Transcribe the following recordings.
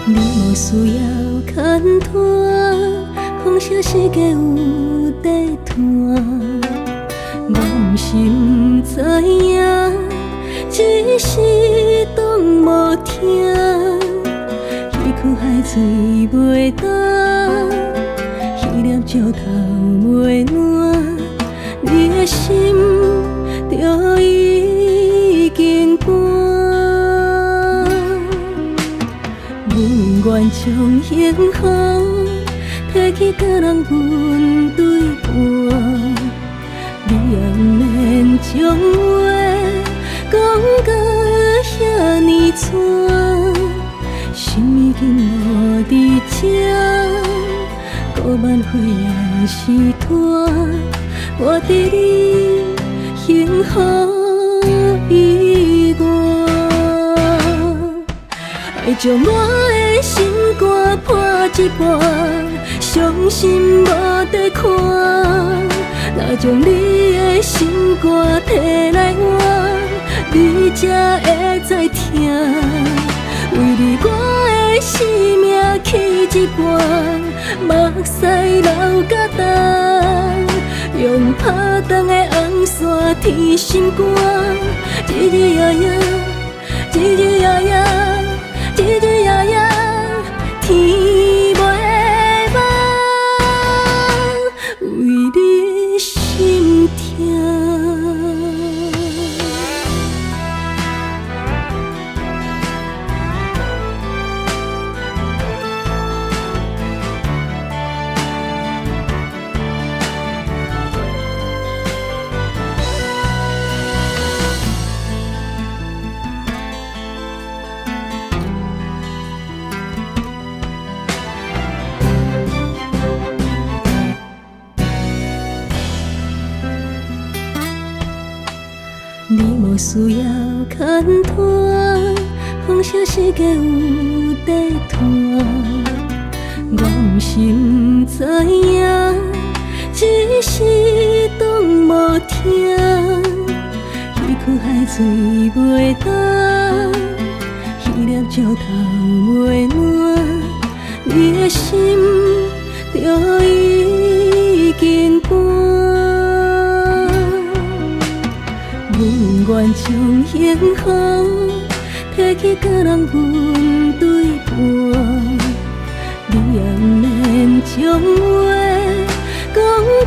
你無需要牽拖，風聲四界有塊炭。我毋是毋知影，只是當無聽。彼區海水袂干，彼粒石頭袂爛，你的心就已經搬。阮願將幸福提去佮人分對半，你也毋免將話講甲遐呢串，心已經留佇這，孤萬歲也是拖，活佇你幸福以外。愛將我的心肝破一半，傷心無得看。若將你的心肝提來換，你才會知疼。為你我的生命去一半，目屎流甲乾，用拍斷的紅線甜心肝，日日夜夜，日日夜夜。日日夜夜天袂梦，為你心疼。你無需要牽拖，風聲四界有塊炭。我毋是毋知影，只是當無聽。彼區海水袂干，彼粒石頭袂爛，你的心就已經搬。阮願將幸福提去佮人分對半，你也毋免將話講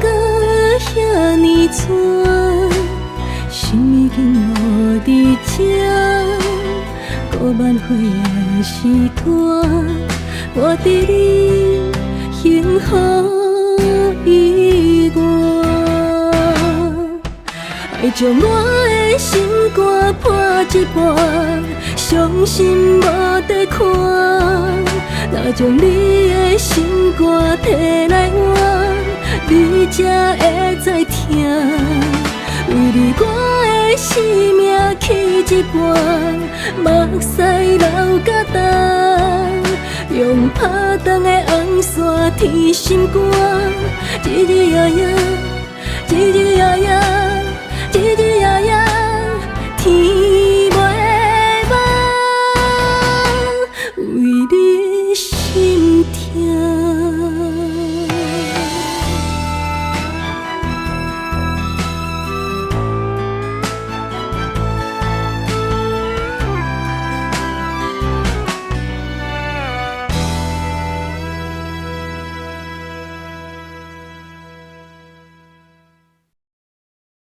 甲遐呢串，心已經留佇這，孤萬歲也是拖，活佇你幸福以外。愛將我的心肝破一半，傷心無得看。若將你的心肝提來換，你才會知疼。為你我的生命去一半，目屎流甲乾，用拍斷的紅線甜心肝，日日夜夜，日日夜夜。